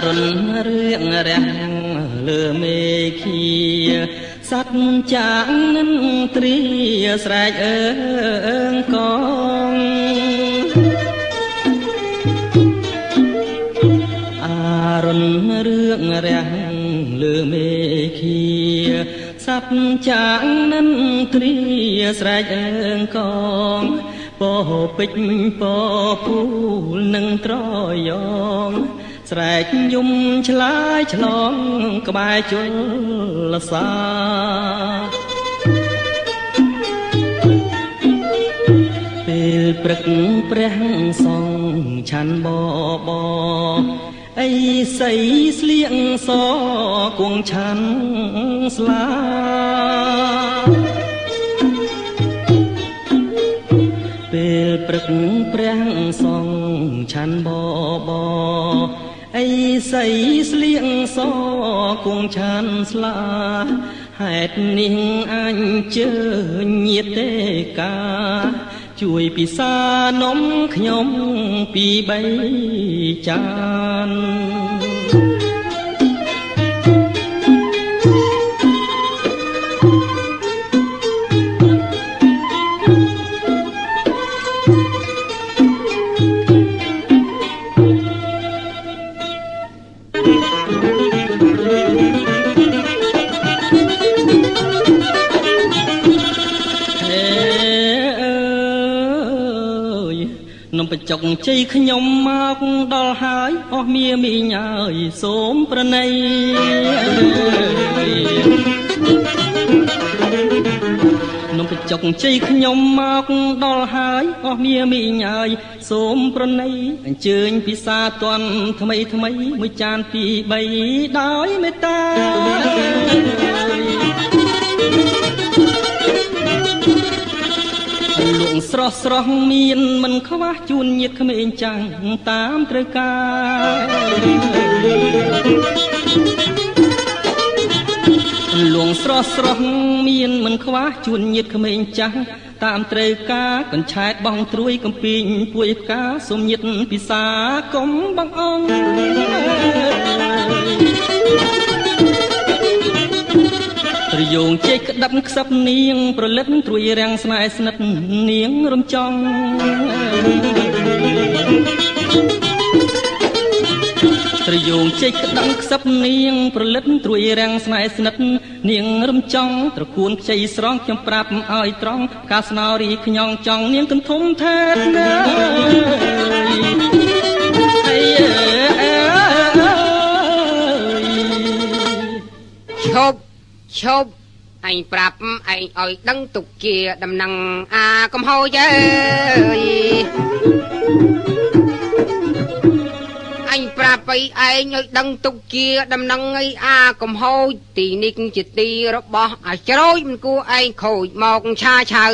រុណរឿងរាំងលើមេឃីសត្វចាងនិន្ទ្រាស្រែកអើងកងអារុណរឿងរាំងលើមេឃីសត្វចាងនិន្ទ្រាស្រែកអើងកងពោពេជ្រពោពូលនឹងត្រយងស្រែកយំឆ្លើយឆ្លងក្បែរជលសាពេលព្រឹកព្រះសង្ឃឆាន់បបអីសីស្លៀងសគួងឆាន់ស្លាពេលព្រឹកព្រះសង្ឃឆាន់បបអីសីស្លៀងសគួងឆាន់ស្លាហេតុនេះអញជើញាតិកាជួយពិសានំខ្ញុំពីបីចាននំបញ្ចុកជ័យខ្ញុំមកដល់ហើយអស់មៀមីងហើយសូមប្រណីនំបញ្ចុកជ័យខ្ញុំមកដល់ហើយអស់មៀមីងហើយសូមប្រណីអញ្ជើញពិសាតន់ថ្មីថ្មីមួយចានពីរបីដោយមេត្តាលួងស្រស់ស្រស់មានមិនខ្វះជូនញាតក្មេងចាំងតាមត្រូវការលួងស្រស់ស្រស់មានមិនខ្វះជូនញាតក្មេងចាស់តាមត្រូវការកញ្ឆែតបងត្រួយកំពីងពួយផ្កាសូមញាតពិសាកុំបងអងត្រយងចេកក្តាប់ខ្សឹបនាងប្រលិតត្រួយរាំងស្នេហ៍ស្និទ្ធនាងរំចង់ត្រយងចេកក្តាំខ្សឹបនាងប្រលិតត្រួយរាំងស្នេហ៍ស្និទ្ធនាងរំចង់ត្រកួនខ្ចីស្រងខ្ញុំប្រាប់ឲ្យត្រង់ផ្កាស្នោរីខ្ញងចង់នាងកន្ធំថេតណាឈប់ឈប់អញប្រាប់ឯងឲ្យដឹងទុកជាដំណឹងអាកំហុសអើយអញប្រាប់ឯងឲ្យដឹងទុកជាដំណឹងអីអាកំហុសទីនេះជាទីរបស់អាជ្រោយមិនគួរឯងខូចមកឆាឆៅ